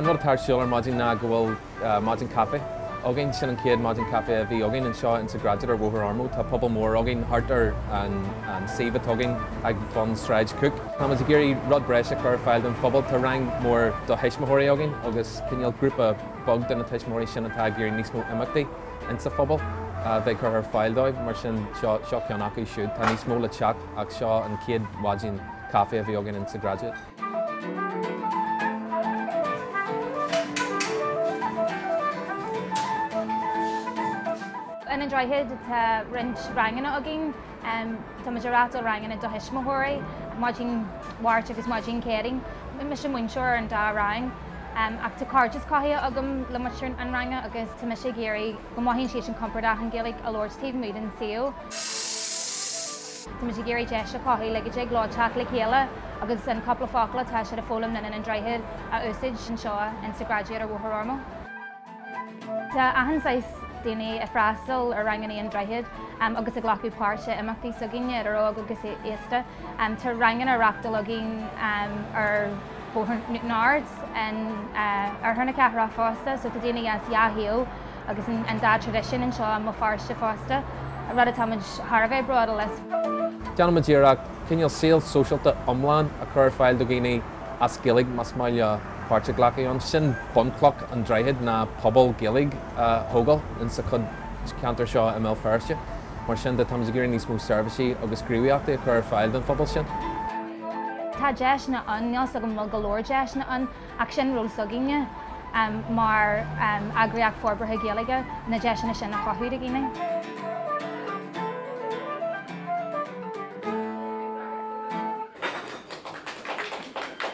An rud atá ar siúl ar maidin ná go bhfuil maidin caife againn. Sin an chéad maidin caife a bhí againn anseo insa Graduate ar Bhóthar Ormeau. Tá pobal mór againn thart ar an suíomh atá againn ag bun Sráid Cooke. Táimid ag iarraidh rud breise a chur ar fáil don phobal. Tá rang mór do thuismitheoirí againn agus cineál grúpa beag de na tuismitheoirí sin atá ag iarraidh níos mó imeachtaí insa phobal a bheith curtha ar fáil dóibh. Mar sin seo ceann acu siúd. Tá níos mó le teacht ach seo an chéad mhaidin caife a bhí againn insa Graduate. In An Droichead tá roinnt ranganna againn. Tá muid ag reáchtáil ranganna do thuismitheoirí, maidin Mháirt agus maidin Chéadaoin. Mise múinteoir ar an dá rang ach tá cairdeas cothaithe agam le muintir an ranga agus tá mise ag iarraidh go mothaíonn siadsan compordach an Ghaeilge a labhairt taobh amuigh den suíomh. Tá muid ag iarraidh deis a chothú le go dtig leo teacht le chéile agus an cúpla focal atá siad a foghlaim linn in An Droichead a úsáid anseo in sa Graduate ar Bhóthar Ormeau. Tá achan saghas daoine ag freastal ar ranganna An Droichead agus ag glacadh páirt i imeachtaí s'againne, idir óg agus aosta. Tá ranganna á reáchtáil againn ar Bhóthar Newton Ards in oirthear na cathrach fosta, so tá daoine as dhá thaobh agus an dá traidisiún anseo i mBéal Feirste fosta, rud atá muid thar a bheith bródúil as. Déanaimid iarracht cineál saol sóisialta iomlán a chur ar fáil do dhaoine as Gaeilge más maith leo páirt a ghlacadh ann. Sin bunchloch an Droichid ná pobal Gaeilge a thógáil insa chuid ceantar seo i mBéal Feirste. Mar sin de táimid ag iarraidh níos mó seirbhísí agus gníomhaíochtaí a chur ar fáil don phobal sin. Tá deiseanna ann, níl 's agam an bhfuil go leor deiseanna ann ach sin ról s'againne mar eagraíocht forbartha Gaeilge, na deiseanna sin a chothú do dhaoine.